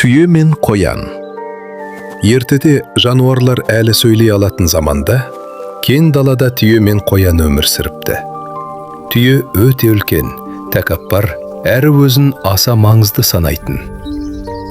Түйе мен қоян. Ертеде, жануарлар әлі сөйлей алатын заманда, кең далада түйе мен қоян өмір сүріпті. Түйе өте үлкен, тәкаппар әрі өзін аса маңызды санайтын.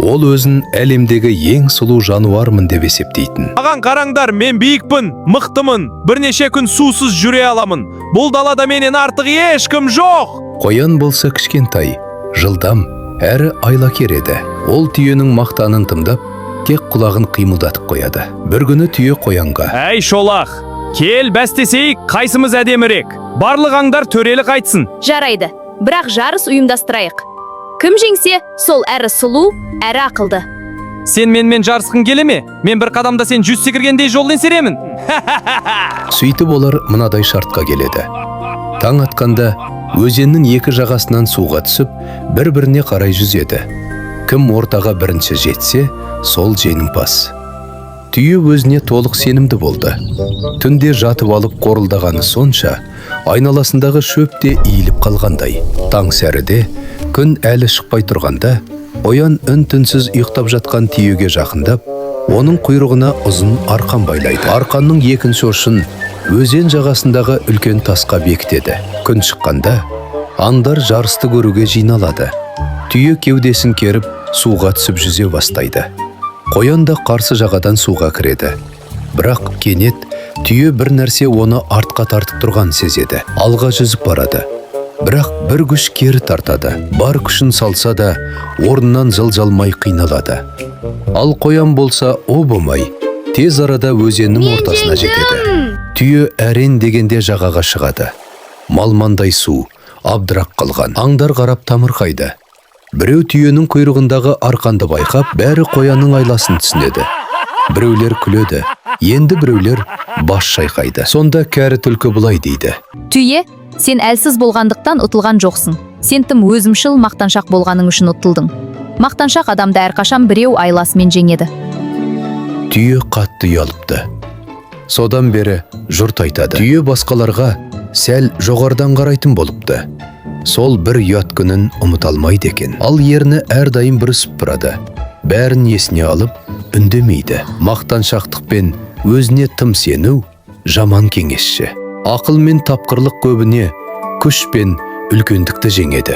Ол өзін әлемдегі ең сұлу жануармын деп есептейтін. Маған қараңдар, мен биікпін, мықтымын, бірнеше күн сусыз жүре аламын. Бұл далада менен артық ешкім жоқ. Қоян болса кішкентай, жылдам әрі айлакер еді. Ол түйенің мақтанын тыңдап, тек құлағын қимылдатып қояды. Бір күні түйе қоянға: Әй, шолақ, кел, бәстесейік, қайсымыз әдемірек. Барлық аңдар төрелік айтсын. Жарайды, бірақ жарыс ұйымдастырайық. Кім жеңсе, сол әрі сұлу, әрі ақылды. Сен менімен жарысқың келе ме? Мен бір қадамда сен 100 секіргендей жол еңсеремін. Сөйтіп, олар мынадай шартқа келеді: таң атқанда өзеннің екі жағасынан суға түсіп, бір біріне қарай жүзеді. Кім ортаға бірінші жетсе, сол жеңімпаз. Түйе өзіне толық сенімді болды. Түнде жатып алып қорылдағаны сонша, айналасындағы шөп те иіліп қалғандай. Таң сәріде, күн әлі шықпай тұрғанда, қоян үн түнсіз ұйықтап жатқан түйеге жақындап, оның құйрығына ұзын арқан байлайды. Арқанның екінші ұшын өзен жағасындағы үлкен тасқа бекітеді. Күн шыққанда аңдар жарысты көруге жиналады. Түйе кеудесін керіп, суға түсіп жүзе бастайды. Қоян да қарсы жағадан суға кіреді. Бірақ кенет түйе бір нәрсе оны артқа тартып тұрғанын сезеді. Алға жүзіп барады, бірақ бір күш кері тартады. Бар күшін салса да, орнынан жылжа алмай қиналады. Ал қоян болса, о болмай, тез арада өзеннің ортасына жетеді. Түйе әрең дегенде жағаға шығады. Малмандай су. Абдырап қалған аңдар қарап тамырқайды. Біреу түйенің құйрығындағы арқанды байқап, бәрі қоянның айласын түсінеді. Біреулер күледі, енді біреулер бас шайқайды. Сонда кәрі түлкі былай дейді: Түйе, сен әлсіз болғандықтан ұтылған жоқсың. Сен тым өзімшіл, мақтаншақ болғаның үшін ұтылдың. Мақтаншақ адамды әрқашан біреу айласымен жеңеді. Түйе қатты ұялыпты. Содан бері жұрт айтады: түйе басқаларға сәл жоғарыдан қарайтын болыпты. Сол бір ұят күнін ұмыта алмайды екен. Ал ерні әрдайым бүрісіп тұрады, бәрін есіне алып, үндемейді. Мақтаншақтық пен өзіне тым сену жаман кеңесші. Ақыл мен тапқырлық көбіне күш пен үлкендікті жеңеді.